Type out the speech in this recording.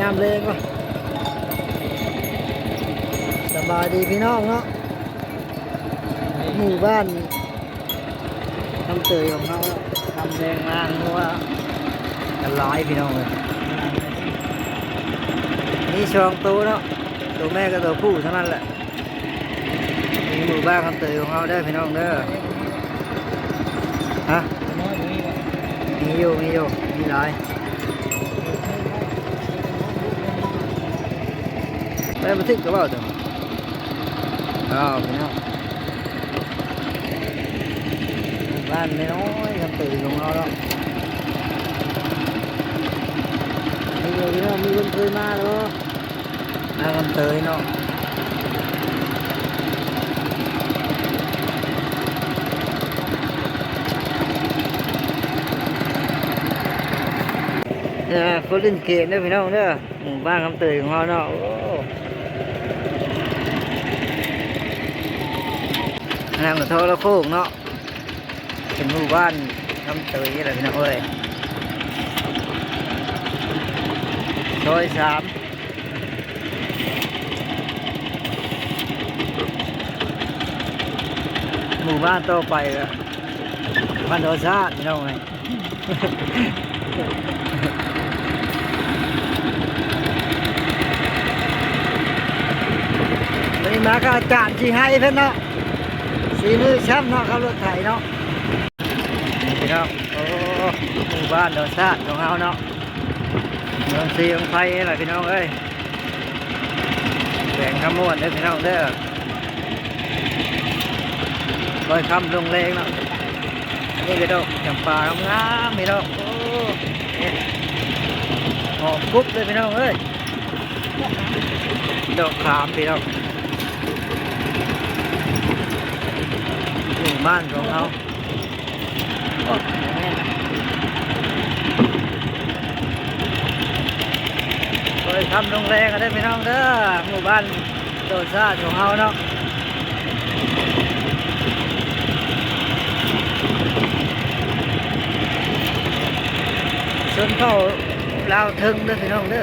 ຍາມແລງວະ ສະບາຍດີພີ່ນ້ອງເນາະ ໝູ່ບ້ານຄຳເຕີຍຂອງເຮົາ ຍາມແລງມາງົວກັນຫຼາຍພີ່ນ້ອງເອີຍ ມີສອງໂຕເນາະ ໂຕແມ່ກັບໂຕຜູ້ເທົ່ານັ້ນແຫຼະ. ມີໝູ່ບ້ານຄຳເຕີຍຂອງເຮົາເດີພີ່ນ້ອງເດີ ຮະ ມີຢູ່ ມີຢູ່ ມີຫຼາຍ ໄປບໍ່ຖືກກໍເວົ້າເດີ ອ້າວ ພີ່ນ້ອງ ໝູ່ບ້ານນ້ອຍໆ ຄຳເຕີຍຂອງເຮົາເນາະ ມີຢູ່ ພີ່ນ້ອງ ມີຄົນເຄີຍມາແລ້ວ ນາງຄຳເຕີຍເນາະ ເອີ ຄົນຫຼິ້ນເກມເດີພີ່ນ້ອງເດີ ໝູ່ບ້ານຄຳເຕີຍຂອງເຮົາເນາະ ໂອ້ ນາງກະທໍລະໂຄງເນາະ. ເປັນໝູ່ບ້ານຄຳເຕີຍນີ້ແຫຼະພີ່ນ້ອງເອີຍ ຊອຍສາມ ໝູ່ບ້ານຕໍ່ໄປກໍບ້ານດອນຊາດພີ່ນ້ອງເອີຍ ມື້ນີ້ມາກັບອາຈານສີໄຮເພິ່ນເນາະ ສີມືແຊມເນາະ ຂັບລົດໄຖເນາະ ນີ້ພີ່ນ້ອງ ໂອ້ ໝູ່ບ້ານດອນຊາດຂອງເຮົາເນາະ ເມືອງສີເມືອງໄພນີ້ແຫຼະພີ່ນ້ອງເອີຍ ແຂວງຄຳມ່ວນເດີພີ່ນ້ອງເດີ ດອຍຄຳດົງແລງເນາະ ອັນນີ້ກໍດອກຈຳປາງາມໆ ພີ່ນ້ອງ ໂອ້ ຫອມກຸບເລີຍພີ່ນ້ອງເອີຍ ດອກຂາມພີ່ນ້ອງ ໝູ່ບ້ານຂອງເຮົາ ໂອ້ ດອຍຄຳດົງແລງກັນເດີພີ່ນ້ອງເດີ ໝູ່ບ້ານໂດນຊາດຂອງເຮົາເນາະ ຊົນເຜົ່າລາວເທິງເດີພີ່ນ້ອງເດີ.